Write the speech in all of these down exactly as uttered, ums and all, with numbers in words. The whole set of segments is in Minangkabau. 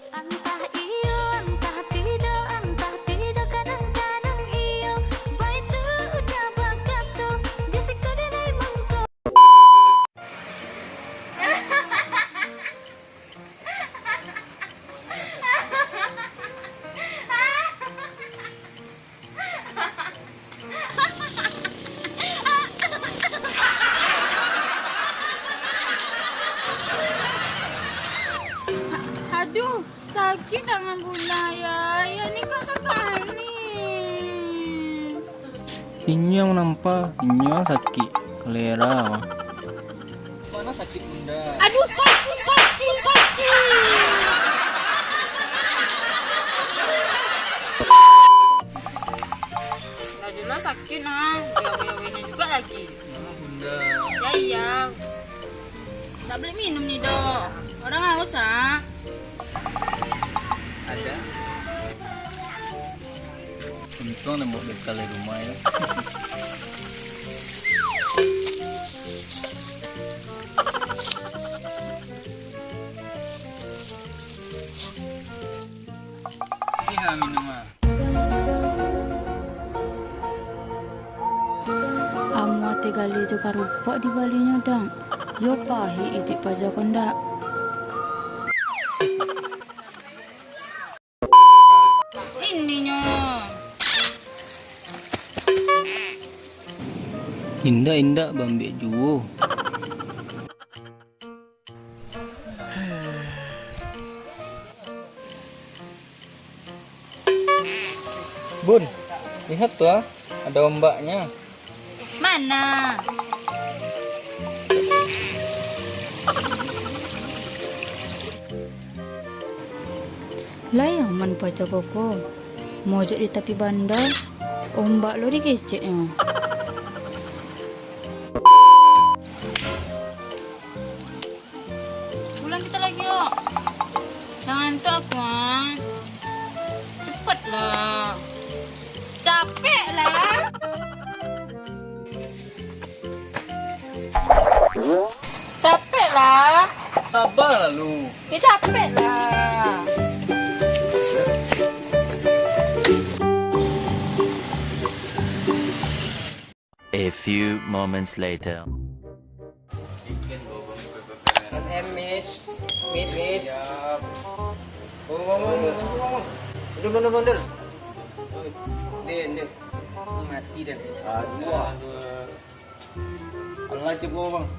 Antah iyo, antah tidak, antah tidak, kadang-kadang iyo, baitu udah bakato, di siko dinai mangko. Aduh, sakik tangan Bunda, ya. Ya, ni kan sakali. Inyo yang nampa, inyo yang sakik. Kalera. Mana sakik Bunda? Aduh, sakik, sakik, sakik. Lah jelas sakik, nah. Gawe-gawenyo juga lagi. Mana Bunda? Ya iya. Tak boleh minum ni, Dok. Orang haus, ah. Ada. Untuang nembok bekal di rumah, ya. Ni ha, minum ha. Amuah teh galeh jo karupuak dibalinyo, dang. Yo pahik iduik paja ko ndak? Ininyo. Indak, indak, baambiak juo. Bun, lihat tu ah, ada ombaknya. Mana? Lai aman paja ko ko. Mojok di tapi banda, ombak lo dikeceknyo. Pulang kita lagi, yok. Jangan tu aku, ah. Cepatlah. Capek lah. Capek lah. Sabar lah lu. Ya, capek lah. A few moments later. M, mid, mid, mid. Siap. Bangun, bangun, bangun, bangun, bangun. Mundur, mundur, mundur, mundur. Din, din. Mati dah. Aduh. Alah, siap, Bang.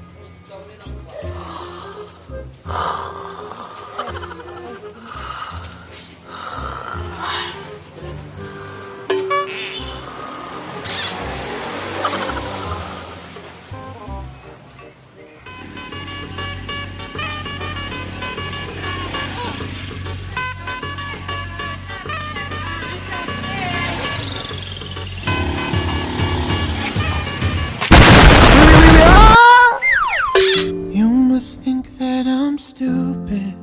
You must think that I'm stupid.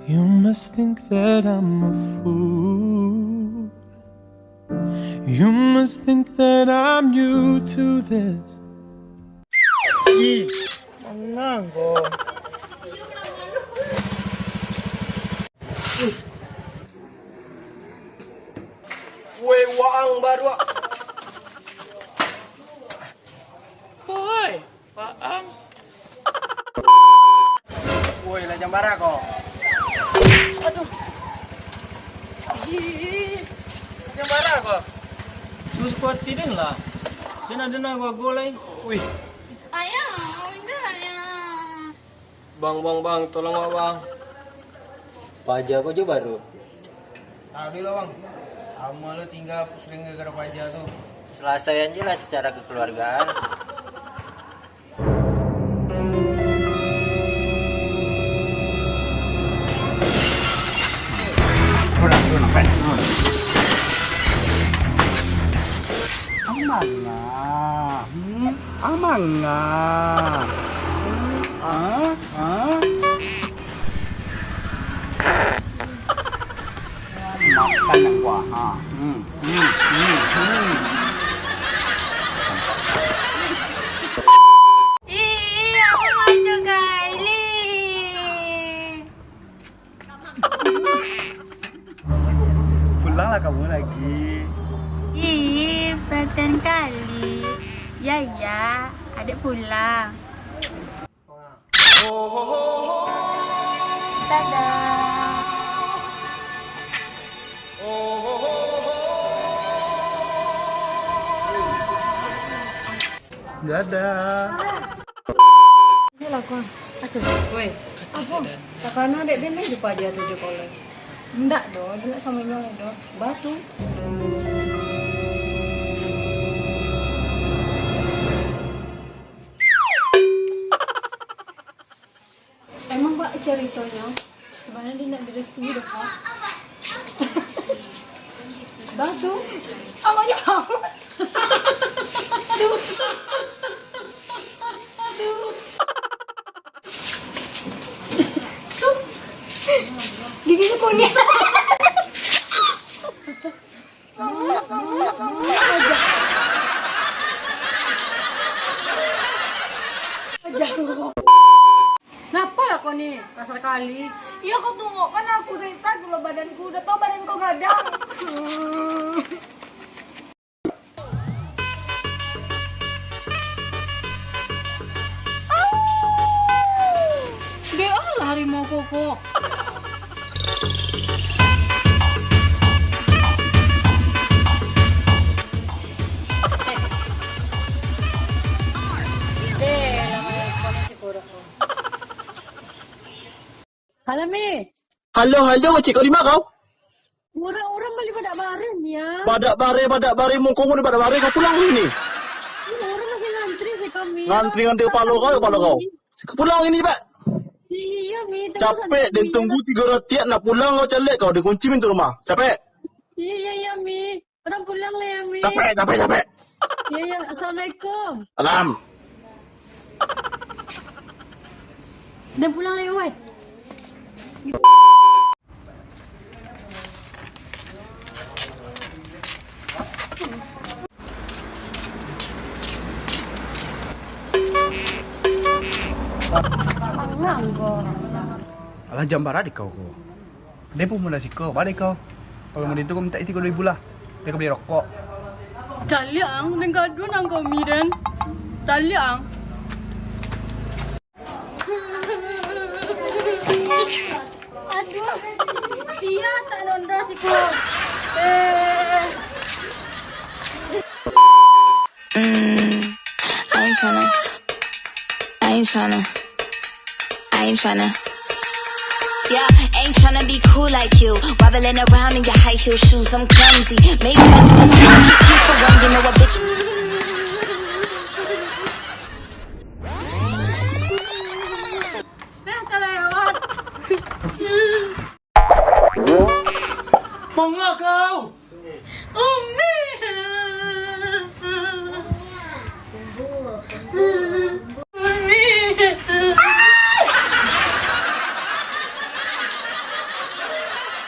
You must think that I'm a fool. You must think that I'm new to this. Ih, tenang ko. Woi, waang baruak. Woi. Waang. Woi, lah jam bara ko? Aduh. Ih, jam bara ko? Susu kuatin lah. Jan ado nan ago-ago lai. Wih. Ayah, indak, Ayah. Bang, bang, bang, tolong, Bang. Paja ko jo baru. Tahu dulu, Bang. Ama lo tingga pusing gara-gara paja tu. Selesaian je lah secara kekeluargaan. Amanga, hmm, amanga. Hmm, ah, ah. Makan nak kuah, ha. Hmm, hmm, hmm, hmm. Ih, aku maju gali. Lagi. Ih, perhatian kali. Ya, ya, adek pulang. Dadah. Dadah. Inilah, Kuang. Aku. Woi, apa? Takana dek dia ni jumpa aja tu je kolai. Ndak doh, dia nak sama inyo doh. Batu. Emang, Pak, caritonyo, sabananyo dia nak direstui doh, Pak. Batu. Awaknyo bau. Aduh. Aduh. Giginyo kuning. Ngapa lah kau ni? Kasar kali. Iyo, kau tunggu kan aku, Zai, astagfirullah, badanku. Udah tau badan kau gadang. Dek alah harimau koko. Deh, lama ni kau masih kodok tu. Halo, Mi. Halo, halo, cik kau di ma kau? Urang-urang bali badak bareh, Mi, ah. Badak bareh, badak bareh, muko kau ni badak bareh, kau pulang dulu ni. Urang masih ngantri sih kau, Mi. Ngantri, ngantri kepala kau, kepala kau. Kau pulang ini, Pak. Iya, Mi, tunggu. Capek, den tunggu tigo ratiak nak pulang kau, calek kau, den kunci pintu rumah. Capek. Iya, iya, iya, Mi. Urang pulang lah, Mi. Capek, capek, capek. Iya, iya. Assalamualaikum. Salam. Den pulang lah, woi. Alah, jam bara di kau ko. Den pun mudah siko, baa dek kau. Kalau mode tu kau mintak iko duo ribu lah. Den ka bali rokok. Caliak ang, den gaduah nang kau, Mi, den. Caliak ang. Aduh, sia tak nonda siko. Eh. Mm, I ain't tryna, I ain't tryna, I ain't tryna. Yeah, ain't tryna be cool like you. Wobbling around in your high heel shoes, I'm clumsy. Make friends with the flow. Two for one, you know a bitch. Nah, terlewat. Manga kau! Umi! Umi!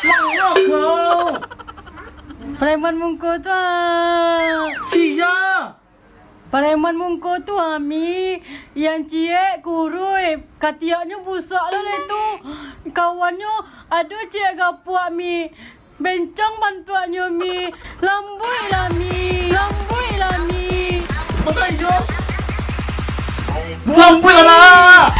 Manga kau! Preman mungko tu, ah. Sia! Pareman mungko tu, Ami, yang ciek, kuruih, katiaknyo busak lo lai tu. Kawannyo ado ciek gapuak, Mi. Bencang bantuaknyo, Mi. Lambuik lah, Mi. Lambuik lah, Mi. Masa iyo? Lambuik lah, nak!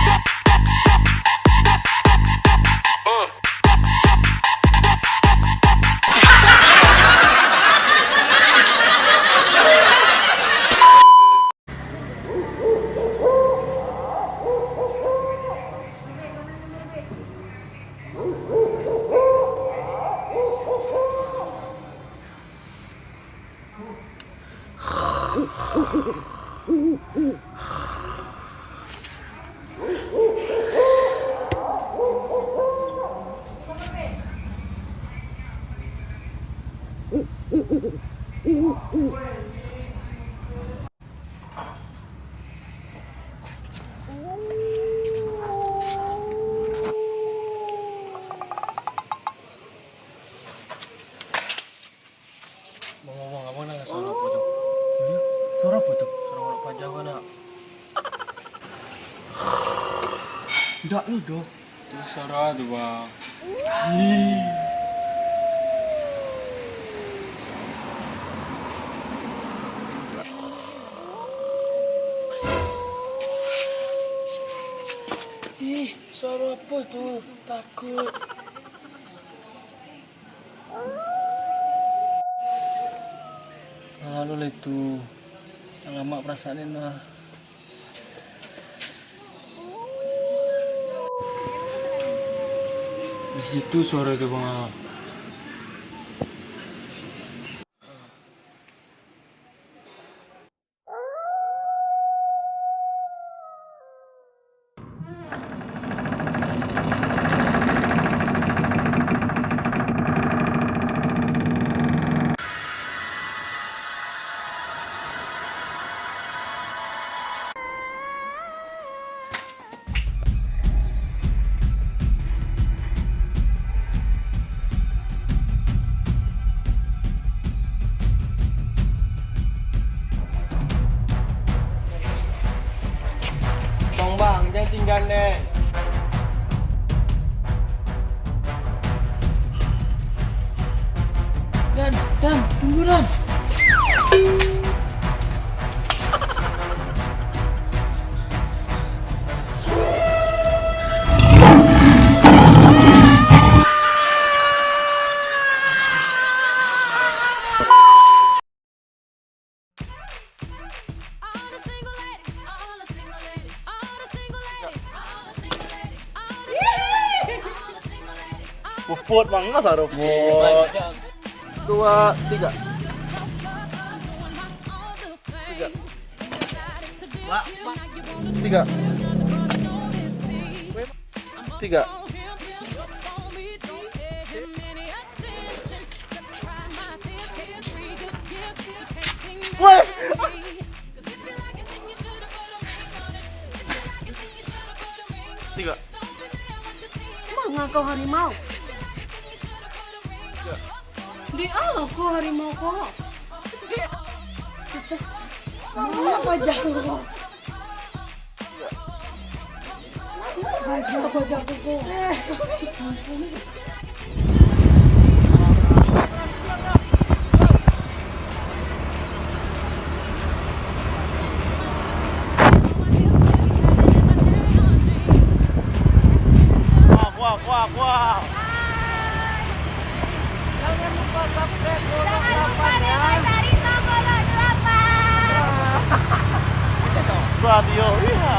Ngomong-ngomong, abang nangah suaro apo tu? Hah? Suaro apo tu? Suaro urang paja ko, nak. Ndak lo doh. Tu suaro tu, bang. Ih. Suara apa tu? Takut. Lalu lah itu. Alamak, perasaan ni mah. Di situ suara dia, Bang. Bang, bang, jan tingga den. Dan, Dan, tunggu, Dan. Puput, mangas lah, Puput. Dua, tiga. Tiga. Tiga. Tiga. Weh. Tiga. Manga kau harimau? Tiga. Di alah ko harimau ko. Manga paja ko? Paja, paja ko. Wah, wah, wah, wah. Jangan lupa subscribe Golok Delapan, ya. Jangan lupa subscribe Golok Delapan. Radio, iya.